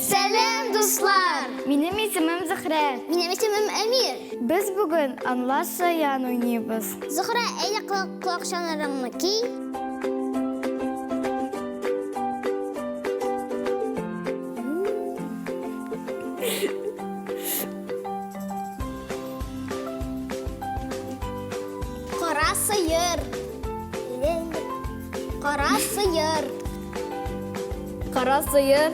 Сәлам, дуслар! Минем исемем Зөхрә. Минем исемем Әмир. Без бүген Анла Шаян уйныйбыз. Зөхрә, әйдә колакчаннарыңны ки. Кара сыер. Кара сыер. Кара сыер.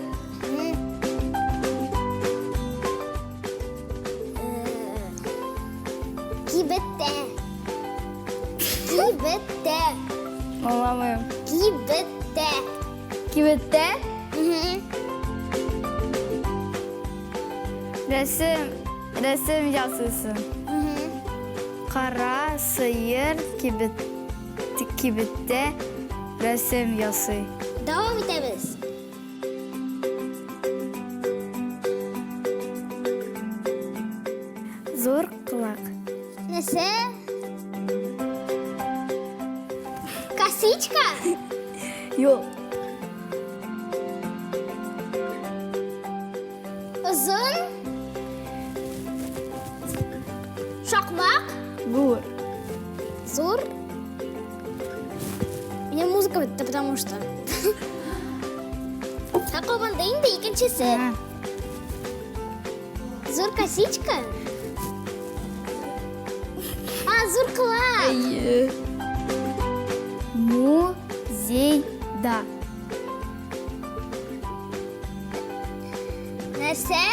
Кибеттә. Кибеттә. Аңламыйм. Кибеттә. Кибеттә? Рәсем, рәсем ясыйсың. Кара сыер кибет, кибеттә рәсем ясый. Дәвам итәбез. Зур колак. Нәрсә? Косичка? Юк. Озын? Шакмак? Зур. Зур? У меня музыка бетте, потому что. Ә кабынды инде икенчесе. Зур косичка? А, зур колак. Әйе. Музейда. Нәрсә?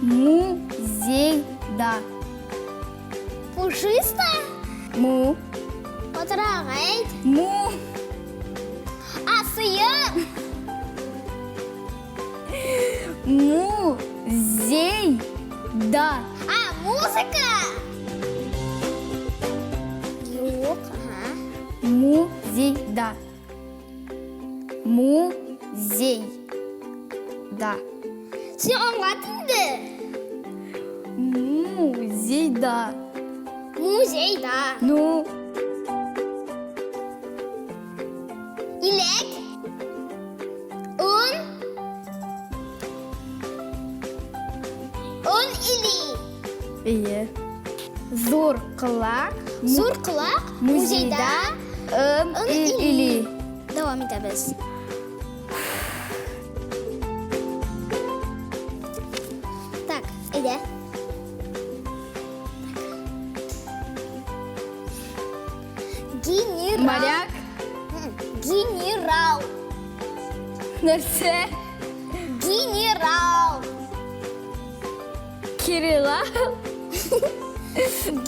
Музейда. Пушиста? Му. Катырак әйт. Му. А, сыер. Музейда. А, музыка. Юк, ага. Музейда. Музей. Да. Син аңлат инде. Музейда. Музейда. Ну. Иләк. Он. Он или. Ие. Зур колак. Зур колак. Музейда. Ын Он или. Дәвам итәбез. Так, әйдә. Генерал. Моряк. Генерал. Нәрсә? Генерал. Кирилла.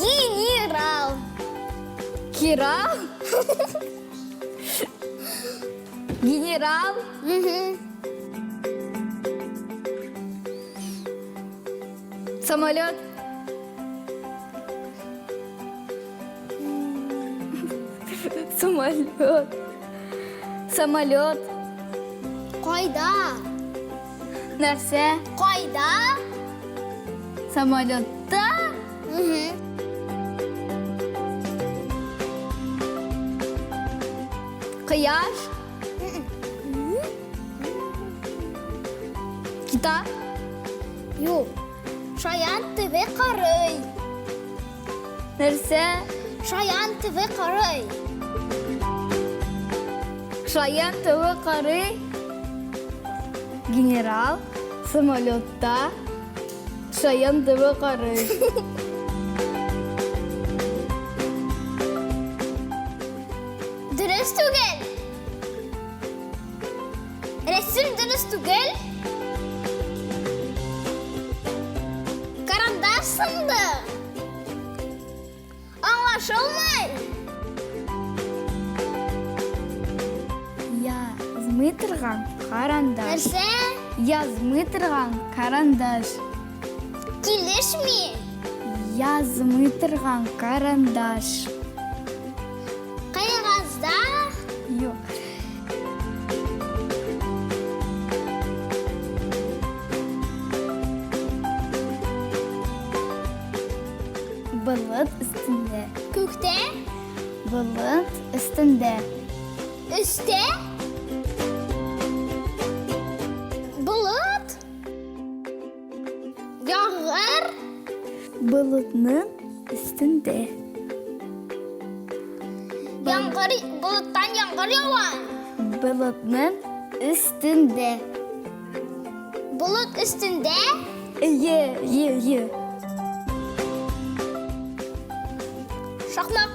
Генерал. Кирал. Генерал. Мгм. Самолет. Самолет. Самолет. Кайда? Нәрсә? Кайда? Самолетта? Мгм. Кояш? Китап? Юк. Шаян ТВ карый. Нәрсә? Шаян ТВ карый. Шаян ТВ карый. Генерал самолетта Шаян ТВ карый. Дөрес түгел. Рәсем дөрес түгел. Карандаш сынды. Аңлашылмый. Язмый торган карандаш. Нәрсә? Язмый торган карандаш. Килешми. Язмый торган карандаш. Кәгазьдә Юк. Болыт өстендә. Күктә Болыт өстендә. Өстә. Болыт. Яңгыр. Болытның өстендә. Яңгыр, болыттан яңгыр ява. Болытның өстендә. Болыт өстендә. Е, е, е. Шакмак.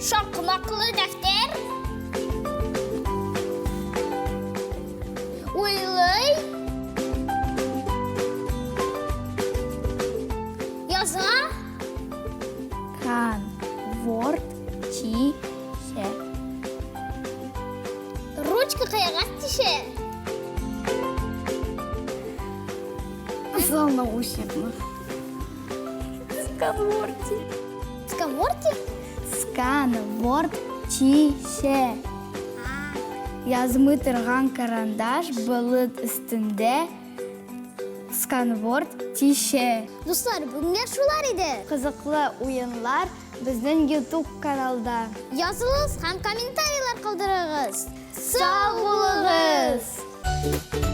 Шакмаклы дәфтәр. Уйлый. Яза. Кан, ворд, чи, ше. Ручка каягаз тишә. Зал наушникных. Сканворди. Сканворди? Сканворд чишә. Язмый торган карандаш болыт өстендә сканворд тишә. Дуслар, бүгенгә шулар иде. Кызыклы уеннар безнең YouTube каналда. Язылыгыз һәм комментарийлар калдырыгыз. Сау булыгыз!